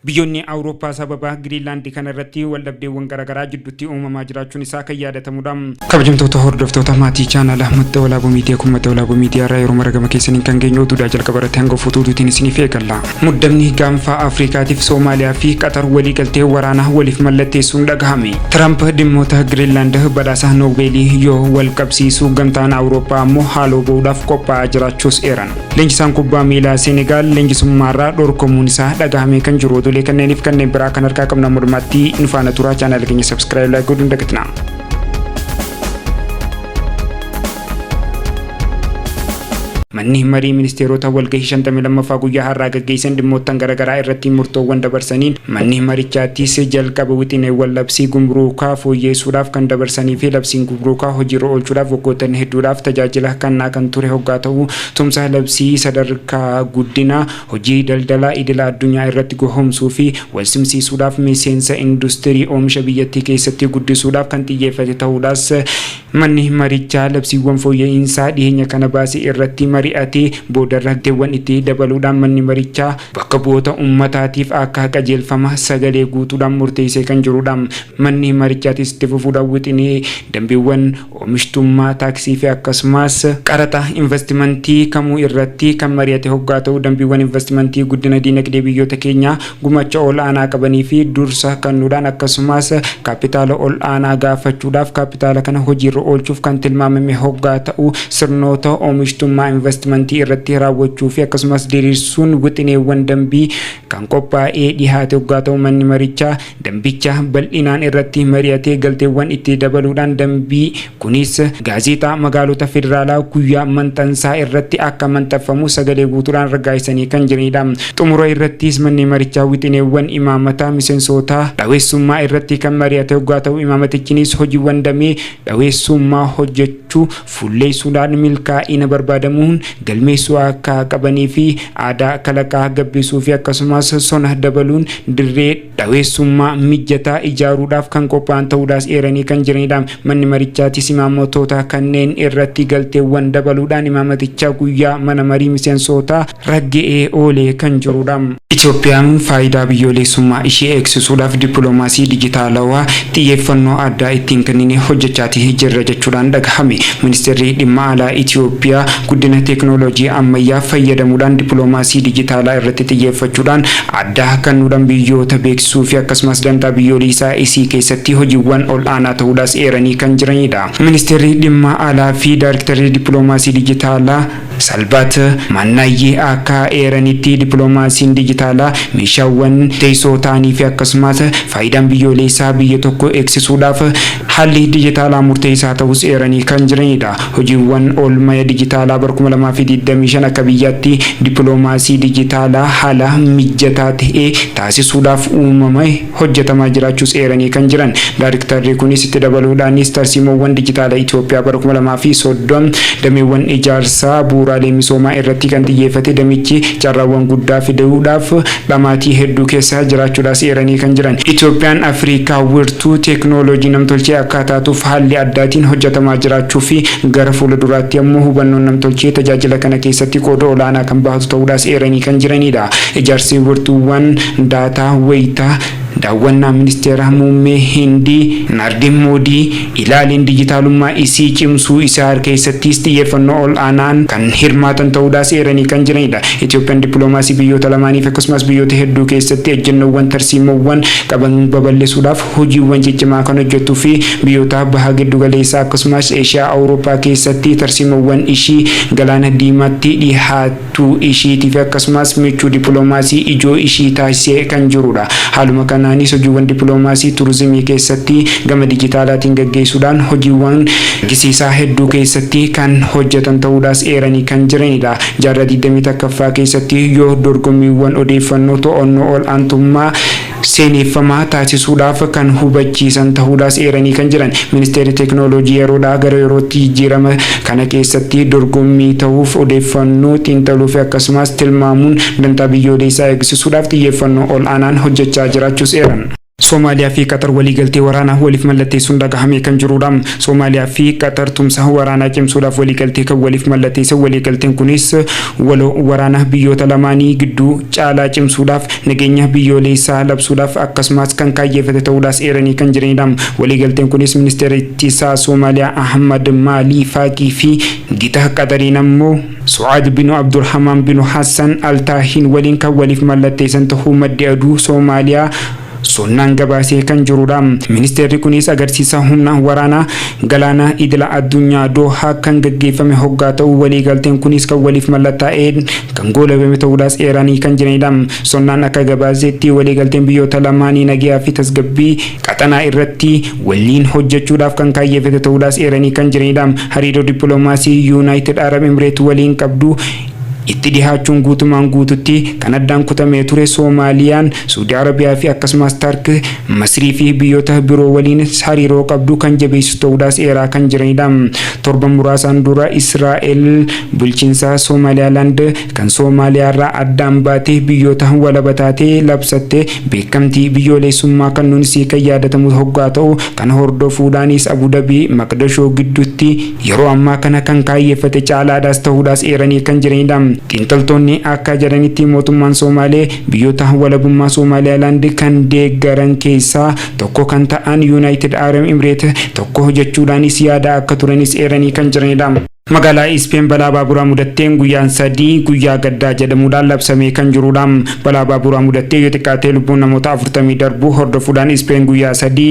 Biyyoonni Awurooppaa sababa Giriinlaand kana irratti waldhabdeewwan garaagaraa jidduutti uumamaa jiraachuun isaa kan yaadatamudha. Kabajamtoota hordoftoota maatii chaanala Madda Walaabuu Miidiyaa kun Madda Walaabuu Miidiyaa irraa yeroo mara gama keessaniin kan geenyu oduudhaa jalqaba irratti hanga fuutuutuutiin isiniif eegalla. Muddamni gaanfa Afrikaatiif Soomaaliyaa fi Qatar waliigaltee waraanaa waliif mallatteessuun dhagahame. Tiraamp dhimmoota Giriinlaand badhaasa Noobeelii yoo wal qabsiisu gamtaan Awurooppaa ammoo haaloo ba'uudhaaf qophaa'aa jiraachuus eeran. Leenjisaan kubbaa miilaa Senegaal leenjisummaarraa dhorkamuun isaa dhagahame kan jiru oduulee kanneeniif kanneen biraa kan harkaa qabna mormaatti nu faana turaa chaanala keenya subscribe like godhuun dagatinaa. Manni marii ministeerota walgahii 52ffaa guyyaa har'aa gaggeessan dhimmoottan garaagaraa irratti murtoowwan dabarsaniin manni marichaattis jalqaba wixineewwan labsii gumruukaa fooyyeessuudhaaf kan dabarsanii fi labsiin gumruukaa hojiirra oolchuudhaaf waggoottan hedduudhaaf tajaajila kennaa kan ture hoggaa ta'u tumsa labsii sadarkaa guddinaa hojii daldalaa idila addunyaa irratti gohomsuu fi walsimsiisuudhaaf miseensa industirii oomisha biyyattii keessatti guddisuudhaaf kan xiyyeeffate ta'uudhaas manni marichaa labsiiwwan fooyya'iinsaa dhiyeenya kana baase irratti mari'atee boodarra galteewwan itti dabaluudhaan manni marichaa bakka bu'oota uummataatiif akka qajeelfama sagalee guutuudhaan murteessee kan jirudha. Manni marichaatis itti fufuudhaan wixinee dambiiwwan oomishtummaa taaksii fi akkasumas qaraxa investimentii kamuu irratti kan mari'ate hoggaa ta'u dambiiwwan investimentii guddina diinagdee biyyoota keenyaa gumaacha ol aanaa qabanii fi dursa kennuudhaan akkasumas kaapitaala ol aanaa gaafachuudhaaf kaapitaala kana hojiirra oolchuuf kan tilmaamame hoggaa ta'u sirnoota oomishtummaa investimentii irratti raawwachuu fi akkasumas diriirsuun wixineewwan dambii kan qophaa'ee dhihaate hoggaa ta'u manni marichaa dambicha bal'inaan irratti mari'atee galteewwan itti dabaluudhaan dambii kunis gaazexaa magaalota federaalaa guyyaa maxxansaa irratti akka maxxanfamu sagalee guutuudhaan raggaasisanii kan jiranidha. Xumura irrattis manni marichaa wixineewwan imaammataa miseensota dhaweessummaa irratti kan mari'ate hoggaa ta'u imaammatichinis hojiiwwan damee dhaweessummaa hojjechuu fuulleessuudhaan milkaa'ina barbaadamuun galmeessuu akka qabanii fi aadaa kalaqaa gabbisuu fi akkasumas sona dabaluun dirree dhaweessummaa mijataa ijaaruudhaaf kan qophaa'an ta'uudhaas eeranii kan jiranidha. Manni marichaatis imaammatoota kanneen irratti galteewwan dabaluudhaan imaammaticha guyyaa mana marii miseensota ragga'ee oolee kan jirudha. Itoophiyaan faayidaa biyyoolessummaa ishee eegsisuudhaaf dippiloomaasii dijitaalawaa xiyyeeffannoo addaa ittiin kennine hojjechaatii jirra jechuudhaan dhagahame. Ministeerri dhimma alaa Itoophiyaa guddina teeknooloojii ammayyaa fayyadamuudhaan dippiloomaasii dijitaalaa irratti xiyyeeffachuudhaan addaa kennuudhaan biyyoota beeksisuu fi akkasumas dantaa biyyoolessaa isii keessatti hojiiwwan ol aanaa ta'uudhaas eeranii kan jiranidha. Ministeerri dhimma alaa fi daayrektarri dippiloomaasii dijitaalaa Salbaat Mannaayyee akka eeranitti dippiloomaasiin dijitaalaa meeshaawwan teessoo ta'anii fi akkasumas faayidaan biyyoolessaa biyya tokko eegsisuudhaaf haalli dijitaalaa murteessaa ta'us eeranii kan jiranidha. Hojiiwwan oolmaya dijitaalaa bara 2025 akka biyyaatti dippiloomaasii dijitaalaa haala mijataa ta'e taasisuudhaaf uumame hojjetamaa jiraachuus eeranii kan jiran. Daayrektarri kunis itti dabaluudhaanis tarsiimoowwan dijitaala Itoophiyaa bara 2030 dameewwan ijaarsaa bu'uuraalee misoomaa irratti kan xiyyeeffate damichi carraawwan guddaa fiduudhaaf dhamaatii hedduu keessa jiraachuudhaas eeranii kan jiran. Itoophiyaan Afrikaa wirtuu teeknooloojii namtolchee akka taatuuf haalli addaatiin hojjetamaa jiraachuu fi gara fuula duraatti ammoo hubannoon namtolchee tajaajila kana keessatti qooda olaanaa kan bahatu ta'uudhaas eeranii kan jiranidha. Ijaarsi wirtuuwwan daataa wayitaa daawwannaa ministeera muummee Hindii Naardiin Moodii ilaaliin dijitaalummaa isii cimsuu isaa keessattis xiyyeeffannoo ol aanaan kan hirmaatan ta'uudhaas eeranii kan jiranidha. Itoophiyaan dippiloomaasii biyyoota lamaaniif akkasumas biyyoota hedduu keessatti ejjennoowwan tarsiimoowwan qaban babal'isuudhaaf hojiiwwan ciccimaa kan hojjettuu fi biyyoota baha giddu galeessaa akkasumas Eeshiyaa Awurooppaa keessatti tarsiimoowwan ishii galaana diimaatti dhihaatu ishiitii fi akkasumas michuu dippiloomaasii ijoo ishii taasisee kan jirudha. Haaluma kanaanis hojiiwwan dippiloomaasii turizimii keessatti gama dijitaalaatiin gaggeessuudhaan hojiiwwan argisiisaa hedduu keessatti kan hojjetan ta'uudhaas eeranii kan jiranidha. Jaarraa 21ffaa keessatti yoo dorgommiiwwan odeeffannoo to'annoo ol aantummaa seeneffamaa taasisuudhaaf kan hubachiisan ta'uudhaas eeranii kan jiran. Ministeerri teeknooloojii yeroodhaa gara yerootti jijjiirama kana keessatti dorgommii ta'uuf odeeffannoo xiinxaluu fi akkasumas tilmaamuun dantaa biyyoolessaa eegsisuudhaaf xiyyeeffannoo ol aanaan hojjechaa jiraachuus eeran. Soomaaliyaa fi Qatar waliigaltee waraanaa waliif mallatteessuun dhagahame kan jirudha. Soomaaliyaa fi Qatar tumsa waraanaa cimsuudhaaf waliigaltee kan waliif mallatteessan. Waliigalteen kunis waloo waraana biyyoota lamaanii gidduu caalaa cimsuudhaaf, nageenya biyyoolessaa labsuudhaaf akkasumas kan kaayyeeffate ta'uudhaas eeranii kan jiranidha. Waliigalteen kunis ministeera ittisaa Soomaaliyaa Ahmad Maalii Faaqii fi gita Qatariin ammoo Su'aad binu Abdurrahmaan binu Hassan Altaahiin waliin kan waliif mallatteessan ta'uu maddi aduu Soomaaliyaa sonnaan gabaasee kan jirudha. Ministeerri kunis agarsiisa humna waraanaa galaana idila addunyaa Doohaa kan gaggeeffame hoggaa ta'u, waliigalteen kunis kan waliif mallattaa'ee kan goolabame ta'uudhaas eeranii kan jiranidha. Sonnaan akka gabaasetti, waliigalteen biyyoota lamaanii nagayaa fi tasgabbii qaxanaa irratti waliin hojjechuudhaaf kan kaayyeeffate ta'uudhaas eeranii kan jiranidha. Hariiroo dippiloomaasii Yuunaayitid Arab Emireet waliin qabdu itti dhihaachuun guutumaan guututti kan addaan kutamee ture Soomaaliyaan Suudi Arabiyaa fi akkasumas Tark, Masrii fi biyyoota biroo waliin hariiroo qabdu kan jabeessu ta'uudhaas eeraa kan jiranidha. Torban muraasaan dura Israa'el bulchiinsa Somaaliyaalaand kan Soomaaliyaarraa addaan baatee biyyoota walaba taatee labsatte beekamtii biyyoolessummaa kennuunis kan yaadatamu hoggaa ta'u, kan hordofuudhaanis Abudabii Maqdashoo gidduutti yeroo ammaa kana kan kaayyeeffate caalaadhaas ta'uudhaas eeranii kan jiranidha. Xiinxaltoonni akka jedhanitti, mootummaan Somaalee biyyoota walabummaa Somaaliyaalaand kan deeggaran keessaa tokko kan ta'an Yuunaayitid Arab Emireet tokko jechuudhaanis yaada akka turanis eeranii kan jiranidha. Magaalaa Ispeen balaa baaburaa mudatteen guyyaan 3 guyyaa gaddaa jedhamuudhaan labsamee kan jirudha. Balaa baaburaa mudattee yoo xiqqaatee lubbuun namoota 40 darbuu hordofuudhaan Ispeen guyyaa 3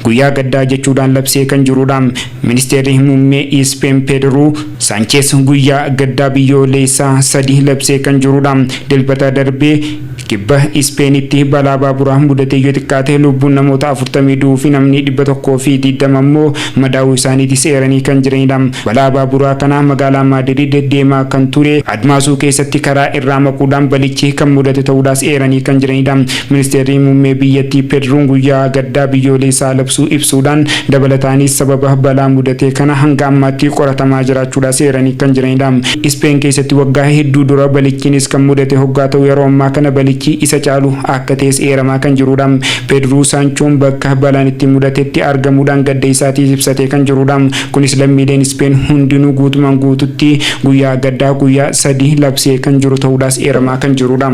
guyyaa gaddaa jechuudhaan labsee kan jirudha. Ministeerri muummee Ispeen Pedro Sanchez guyyaa gaddaa biyyoolessaa 3 labsee kan jirudha. Dilbata darbee kibba Ispeenitti balaa baaburaa mudatee yoo xiqqaate lubbuun namoota 40 du'uu fi namni 120 immoo madaa'uu isaaniitis eeranii kan jiranidha. Balaa baaburaa kana magaalaa Maadiriid deemaa kan ture Admaasuu keessatti karaa irraa maquudhaan balichi kan mudate ta'uudhaas eeranii kan jiranidha. Ministeerri muummee biyyattii Pedroon guyyaa gaddaa biyyoolessaa labsuu ibsuudhaan, dabalataanis sababa balaa mudate kana hanga ammaatti qoratamaa jiraachuudhaas eeranii kan jiranidha. Ispeen keessatti waggaa hedduu dura balichinis kan mudate hoggaa ta'u, yeroo ammaa kana balichi isa caalu akka ta'es eeramaa kan jirudha. Pedroo Saanchoon bakka balaan itti mudatetti argamuudhaan gadda isaatiif ibsatee kan jirudha. Kunis lammiileen Ispeen hundinuu guutumaan guututti guyyaa gaddaa guyyaa 3 labsee kan jiru ta'uudhaas eeramaa kan jirudha.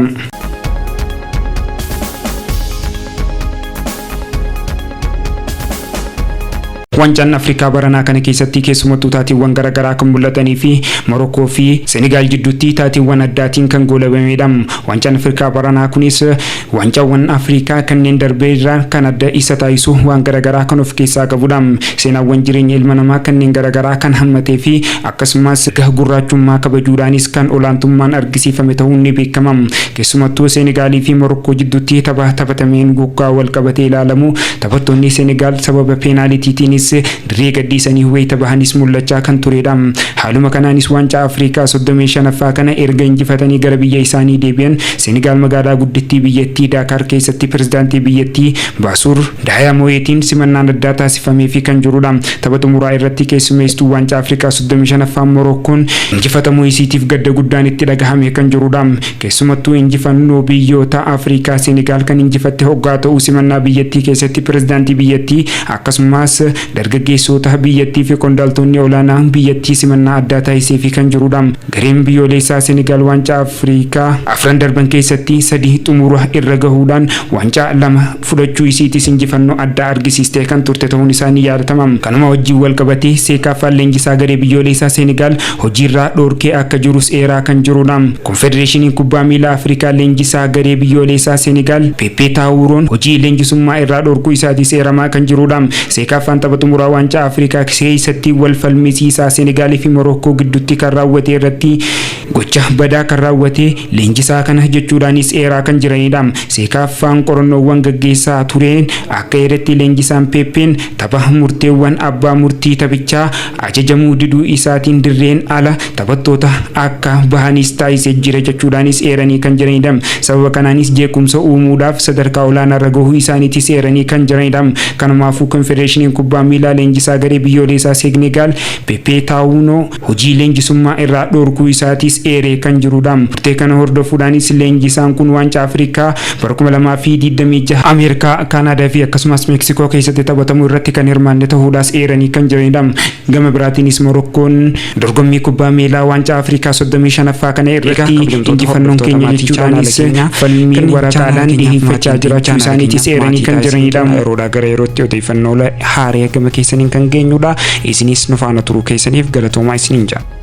Wancaan Afrikaa baranaa kana keessatti keessumattuu taateewwan garaagaraa kan mul'atanii fi Morokkoo fi Senegaal jidduutti taateewwan addaatiin kan goolabamedha. Wancaan Afrikaa baranaa kunis wancaawwan Afrikaa kanneen darbee irraa kan adda isa taasisu waan garaagaraa kan of keessaa qabudha. Seenaawwan jireenya ilma namaa kanneen garaagaraa kan hammatee fi akkasumas gurraachummaa kabajuudhaanis kan olaantummaan argisiifame ta'uun ni beekama. Keessumattuu Senegaalii fi Morokkoo jidduutti tapha taphatameen goggaa wal qabatee ilaalamu, taphattoonni Senegaal sababa peenaalitiitiinis dirree gadhiisanii wayita bahanis mul'achaa kan turedha. Haaluma kanaanis waancaa Afrikaa 35ffaa kana erga injifatanii gara biyya isaanii deebi'an Senegaal magaalaa guddittii biyyattii Daakaar keessatti pirezidaantii biyyattii Baasuur Daayamo'eetiin simannaan addaa taasifameefii kan jirudha. Tapha xumuraa irratti keessummeessituu waancaa Afrikaa 35ffaa Morokkoon injifatamuu isiitiif gadda guddaan itti dhagahame kan jirudha. Keessumattuu injifannoo biyyoota Afrikaa Senegaal kan injifatte hoggaa ta'uu, simannaa biyyattii keessatti pirezidaantii biyyattii akkasumas dargaggeessota biyyattii fi qondaaltonni olaanaa biyyattii simannaa addaa taasiseefii kan jirudha. Gareen biyyoolessaa Senegaal waancaa Afrikaa afran darban keessatti sadi xumura irra gahuudhaan waancaa lama fudhachuu isiitis injifannoo addaa argisiistee kan turte ta'uun isaa ni yaadatama. Kanuma wajjin wal qabatee Seekaaffaan leenjisaa garee biyyoolessaa Senegaal hojiirraa dhoorkee akka jirus eeraa kan jirudha. Konfedereeshiniin kubbaa miilaa Afrikaa leenjisaa garee biyyoolessaa Senegaal Peppee Taawuroon hojii leenjisummaa irraa dhoorkuu isaatis eeramaa kan jirudha. Seekaaffaan tapha xumuraa waancaa Afrikaa keessatti wal falmisiisaa Senegaalii fi Morokkoo gidduutti kan raawwate irratti gocha badaa kan raawwate leenjisaa kana jechuudhaanis eeraa kan jiranidha. Seekaaffaan qorannoowwan gaggeessaa tureen akka eeretti, leenjisaan Peppeen tapha murteewwan abbaa murtii taphichaa ajajamuu diduu isaatiin dirreen ala taphattoota akka bahanis taasisee jira jechuudhaanis eeranii kan jiranidha. Sababa kanaanis jeequmsa uumuudhaaf sadarkaa olaanaa irra gahuu isaaniitis eeranii kan jiranidha. Kanumaafuu konfedereeshiniin kubbaa miilaa Miilaa leenjisaa garee biyyoolessaa Senegaal Pepe Taawunoo hojii leenjisummaa irraa dhorkuu isaatis eeree kan jirudha. Murtee kana hordofuudhaanis leenjisaan kun waancaa Afrikaa bara 2026 Ameerikaa, Kaanaadaa fi akkasumas Meeksikoo keessatti taphatamu irratti kan hirmaanne ta'uudhaas eeranii kan jiranidha. Gama biraatiinis Morokkoon dorgommii kubbaa miilaa waancaa Afrikaa 35ffaa kana irratti injifannoon keenya jechuudhaanis falmii waraqaadhaan dhiyeeffachaa jiraachuu isaaniitis eeranii kan jiranidha. Yeroodhaa gara yerootti odeeffannoo haaraa gama keessaniin kan geenyudha. Isinis nu faana turuu keessaniif galatoomaa isiniin jedha.